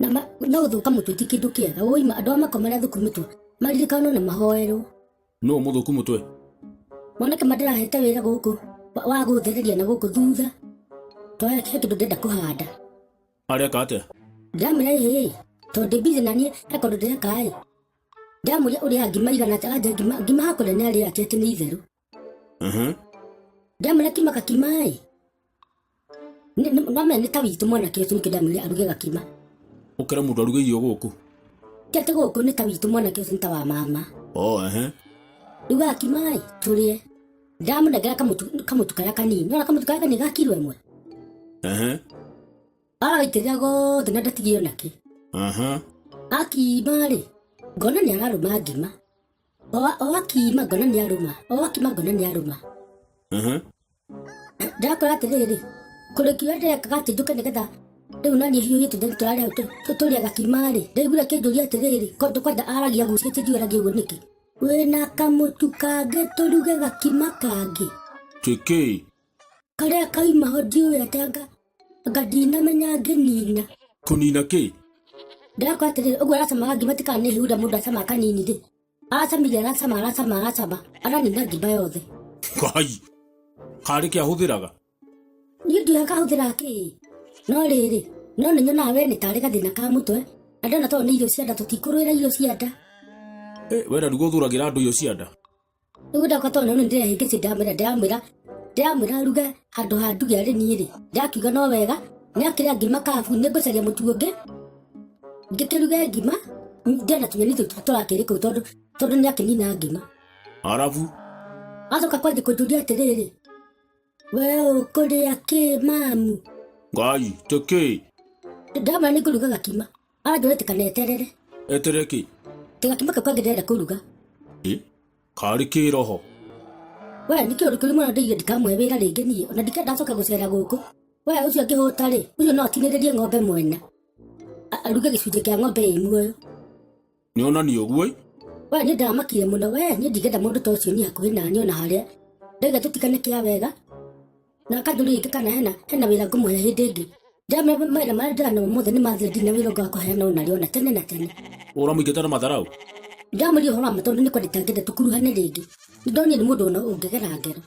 Na no gũthũka mũtwe ti kĩndũ kĩega. Woima andũ arĩa makomera thukuru mĩtwe maririkanwo na mahoerwo. Nũ mũthũku mũtwe? Mwanake ma ndĩrahete wĩra gũkũ wa gũthereria na gũkũ thutha. Tondũ he kĩndũ ndĩrenda kũhanda. Areka atĩa? Ndĩramwĩra ĩĩ, tondũ ndĩ busy na niĩ he kaũndũ ndĩreka ĩ. Ndĩramũria ũrĩa ngima igana atĩa, anja ngima ngima hakũrĩa nĩ arĩa atĩ atĩ nĩ itherũ. Ndamwĩra kima gakima ĩ. Ndamwĩra nĩ ta witũ mwanake ũcio nĩkĩo ndamwĩrire aruge gakima. Ũkĩra mũndũ aruge irio gũkũ? Ti atĩ gũkũ nĩ ta witũ mwanake ũcio nĩ ta wa mama. Oh, ehe. Ruga gakima ĩ tũrĩe. Ndamũnengera kamũtu kamũtu karĩa kanini. Nĩwona kamũtu karĩa kanini ga kiro ĩmwe? Ehe. Agaitĩrĩra gothe na ndatigie onakĩ. Aha. Akima rĩ, ngona nĩ ararũma ngima. O akima ngona nĩ arũma, o akima ngona nĩ arũma. Ndakora atĩrĩrĩ, kũrĩkia ndekaga atĩ njũke nĩgetha rĩu naniĩ hiũhĩte tondũ tũrarĩa tũrĩa gakima rĩ, ndaiguire akĩnjũria atĩrĩrĩ, kwanja aragia agucĩtie ndiũĩ aragia ũguo nĩkĩ. Wĩna kamũtu kangĩ tũruge gakima kangĩ? Tĩkĩ? Karĩa kauma ho ndiũĩ atĩ anga anga ndinamenya ngĩnina. Kũnina kĩ? Ndĩrakora atĩrĩrĩ, ũguo aracamaga ngima ti kana nĩ hiuda mũndũ acamaga kanini rĩ, aracamire aracama aracama aracama aranina ngima yothe. Ngai! Karĩ kĩ ahũthĩraga? Niĩ ndiũĩ akahũthĩra kĩ, no rĩrĩ, no nĩ nyonaga we nĩ tarĩ gathĩna ka mũtwe, na ndona tondũ nĩ irio cia nda tũtikũrũĩra irio cia nda. Eh, we na nĩguo ũthuragĩra andũ irio cia nda? Rĩu ndakwa tondũ nĩ ndĩrehĩngĩcire ndamwĩra ndĩramwĩra ndĩramwĩra aruge handũ ha nduge arĩ niĩ rĩ ndakiuga no wega nĩ akĩrĩa ngima kabu nĩ ngũcaria mũtu ũngĩ ngĩkĩruge ngima ndĩrenda tũnyeni tũtũ tũrakĩrĩ kũu tondũ tondũ nĩ akĩnina ngima. Arabu? Acoka kwanjia kũnjũria atĩrĩrĩ, we ũkũrĩa kĩ mamu? Ngai, tĩkĩ? Ndamwĩra nĩ ngũruga gakima. Aranjũria tikaneterere. Eterere kĩ? Tigakima kau kangĩ ndĩrenda kũruga. Ĩ? Karĩ kĩroho? We nĩ kĩũndũ kĩũru mũno ndĩire ndikamũhe wĩra rĩngĩ niĩ ona ndikenda acoke gũcera gũkũ. We ũcio angĩhũta rĩ, ũcio no atinĩrĩrie ng'ombe mwena. Aruge gĩcunjĩ kĩa ng'ombe ĩ muoyo. Nĩ onani ũguo ĩ? We niĩ ndamakire mũno we niĩ ndingĩenda mũndũ ta ũcio niĩ hakuhĩ naniĩ ona harĩa. Ndauga tũtigane kĩa wega na akanjũria rĩngĩ kana hena hena wĩra ngũmũhe hĩndĩ ĩngĩ. Ndĩramwĩra mawĩra marĩa ndĩrana mothe nĩ mathira ndirĩ na wĩra ũngĩ wa kũheana ona rĩ ona tene na tene. Ũramũingata na matharaũ? Ndĩramwĩrire ũhoro wa ma tondũ nĩ kwenda itangĩenda tũkuruhane rĩngĩ. Nĩ ndonire nĩ mũndũ ona ũngĩgera ngero.